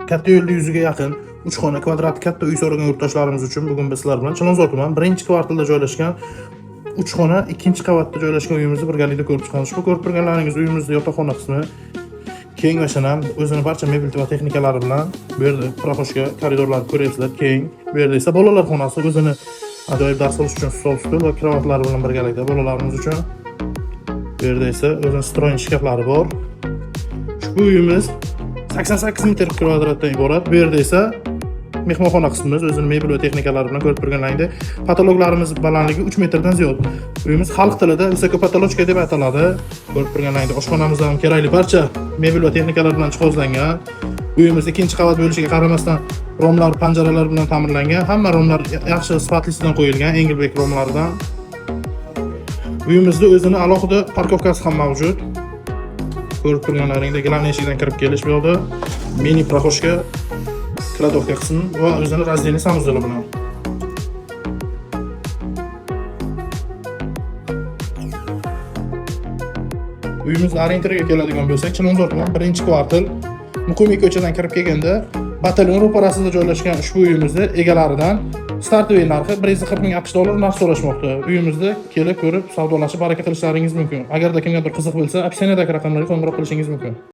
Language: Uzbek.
Katta yo'lni yuziga yaqin 3 xona kvadrat katta uy so'ragan yurtdoshlarimiz uchun bugun biz sizlar bilan Chilonzor tuman 1-kvartalda joylashgan 3 xona 2-qavatda joylashgan uyimizni birgalikda ko'rib chiqamiz. Ushbu ko'rib turganlaringiz uyimizning yotoqxona qismi keng va shinam, o'zini barcha mebel va texnikalari bilan. Bu yerda прохожка, koridorlarni ko'ryapsizlar, keng. Bu yerda esa bolalar xonasi o'zini ajoyib dars olish uchun stol, stul va krovatlari bilan birgalikda bolalarimiz uchun. Bu yerda esa o'zini встроенный shkaflari bor. Ushbu uyimiz 88 metr kvadratdan iborat. Bu yerda esa mehmonxona qismimiz o'zini mebel va texnikalari bilan, ko'rib turganlaringdek, потолок larimiz balandligi 3 metrdan ziyod. Uyimiz xalq tilida высокопотолочка deb ataladi. Ko'rib turganlaringdek, oshxonamizda ham kerakli barcha mebel va texnikalar bilan jihozlangan. Uyimiz ikkinchi qavat bo'lishiga qaramasdan romlar, panjaralar bilan ta'minlangan. Hamma romlar yaxshi sifatlisidan qo'yilgan, Engelbek romlaridan. Uyimizda o'zini alohida парковка si ham mavjud. Ko'rib turganlaringdek, главный eshikdan kirib kelish bu yoqda mini прохожка, кладовка qismi va o'zini раздельный санузел i bilan. Uyimizni ориентир iga keladigan bo'lsak, Chilonzor tuman 1-kvartal Muqimiy ko'chadan kirib kelganda batalyon ro'parasida joylashgan ushbu uyimizni egalaridan стартовый narxi 140 ming AQSh dollari narx so'rashmoqda. Uyimizda kelib ko'rib, savdolashib, baraka qilishlaringiz mumkin. Agarda kimgadir qiziq bo'lsa, описание dagi raqamlarga qo'ng'iroq qilishingiz mumkin.